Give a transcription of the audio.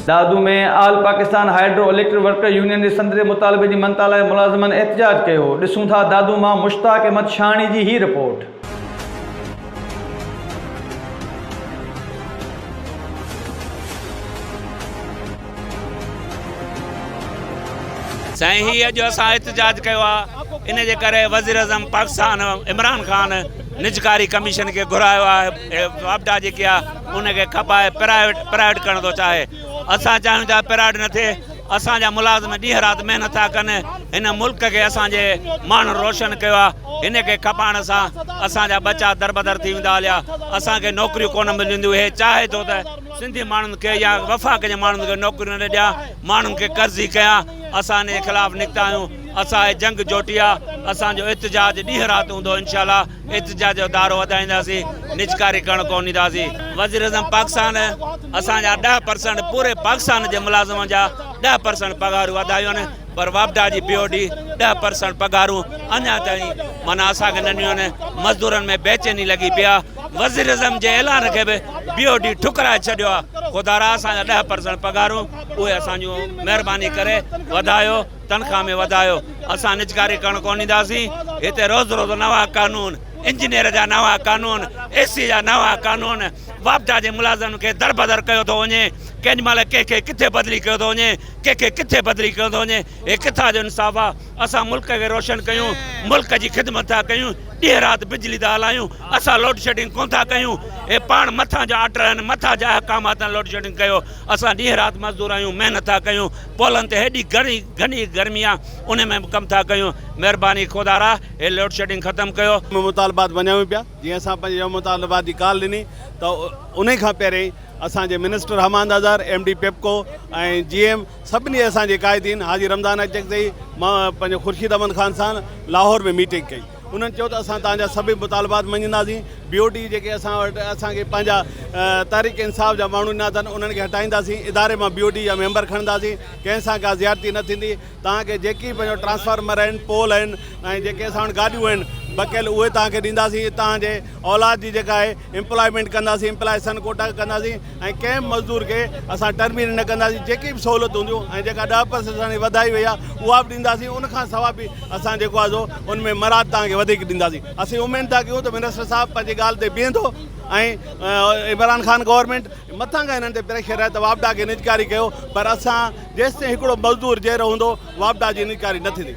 Dadu ۾ all Pakistan hydro electric worker union جي سندري مطالبي جي مڃتا لاء ملازمن احتجاج ڪيو. ڏسون ٿا دادو مان مشتاق احمد شاهاڻي جي هي رپورٽ. سائين هي اڄ اسان احتجاج ڪيو آ ان جي ڪري وزيراعظم پاڪستان عمران خان نجڪاري ڪميشن کي گهرايو آهي واپڊا جيڪي آ ان کي کپائي پرائيويٽ پرائيويٽ ڪرڻ ٿو چاهي اسان چاهيون ٿا پرائيويٽ نه ٿئي اسان جا ملازم ڏينهن رات محنت ٿا ڪن هن ملڪ کي اسان جي ماڻهن روشن ڪيو آ هن کي کپائڻ سان اسان جا ٻچا دربدر ٿي ويندا هليا اسان کي نوڪريون ڪونه ملنديون هي چاهي ٿو ته سنڌي ماڻهن کي يا وفاق جي ماڻهن کي نوڪريون نه ڏيان، ماڻهن کي قرضي ڪيان، اسان ان جي خلاف نڪتا آهيون، اسان هي جنگ جوٽي آ، اسان جو احتجاج ڏينهن رات هوندو انشاء الله احتجاج جو دارو وڌائينداسين، نجڪاري ڪرڻ ڪونه ڏينداسين. وزيراعظم پاڪستان اسان جا 10% پوري پاڪستان جي ملازمن جا 10% پگهارون وڌايون آهن پر واپڊا جي بي او ڊي 10% پگهارون اڃا تائين معنيٰ اسان کي نه ڏنيون آهن، مزدورن ۾ بيچيني لڳي پئي آ. وزيراعظم جي اعلان کي به بي او ڊي ٺڪرائي ڇڏيو آهي، خدارا اسان جا 10% پگهارون اهي اسان جون مهرباني ڪري وڌايو، تنخواه ۾ وڌايو، اسان نجڪاري ڪرڻ ڪونه ڏينداسين، هتي روز روز نوان قانون، انجنيئر جا نوان قانون، اي سي جا نوان قانون، واپڊا جي ملازمن کي دربدر ڪيو ٿو وڃي، ڪنهن مهل ڪنهن کي ڪٿي بدلي ڪيو ٿو وڃي، ڪنهن کي ڪٿي بدلي ڪيو ٿو وڃي، هي ڪٿان جو انصاف آهي، اسان ملڪ کي روشن ڪيون، ملڪ جي خدمت ٿا ڪيون، ڏينهن رات بجلي ٿا هلايون، اسان لوڊشيڊنگ ڪونه ٿا ڪيون، هي پاڻ مٿان جا آرڊر آهن، مٿان جا احڪامات آهن لوڊشيڊنگ ڪيو، اسان ڏينهن رات مزدور آهيون، محنت ٿا ڪيون، پولن تي هيڏي گهڻي گهڻي گرمي آهي، ان ۾ به ڪم ٿا ڪيون، مهرباني خدارا هي لوڊشيڊنگ ختم ڪيو. مطالبات مڃيا پيا، جيئن اسان پنهنجي يوم مطالبات جي ڪال ڏني ته انهي کان پهرين اسان جي minister Hammad Azhar, M D PEPCO ۽ G M سڀني اسان جي قائدين حاجي رمضان اچڪزئي، مان پنهنجو خورشيد احمد خان سان لاهور ۾ ميٽنگ ڪئي. انهن چيو ته اسان توهان جا سڀئي مطالبات مڃينداسين، بي او ڊي جيڪي اسان وٽ اسان کي پنهنجا تحريڪ انصاف جا ماڻهو ڏنا اٿن انهن کي هٽائينداسين، اداري مان بي او ڊي جا ميمبر کڻنداسين، ڪنهن سان ڪا زيادتي نه ٿيندي، توهان کي جيڪي پنهنجو ٽرانسفارمر آهن، پول آهن ۽ جيڪي اسان وٽ گاڏيون آهن بڪيل اهي توهان کي ڏينداسين، توهان جي اولاد جي جيڪا آهي امپلائمينٽ ڪنداسين، امپلائيسن ڪوٽا ڪنداسين ۽ ڪنهن به مزدور کي اسان ٽرمينيٽ نه ڪنداسين، جيڪي به سهولتون هونديون ۽ جيڪا 10% اسان کي وڌائي وئي آهي اها به ڏينداسين، ان کان سواء به اسان جيڪو آهي سو ان ۾ مراعات توهان کي وڌيڪ ڏينداسين. اسين اميد ٿا ڪيون ته منسٽر صاحب پنهنجي ڳالهه تي بيهندو ۽ عمران خان گورنمينٽ مٿان کان هنن تي پريشر آهي ته واپڊا کي نجڪاري ڪيو پر اسان جيستائين هڪڙو مزدور جيئرو هوندو واپڊا جي نجڪاري نه ٿيندي.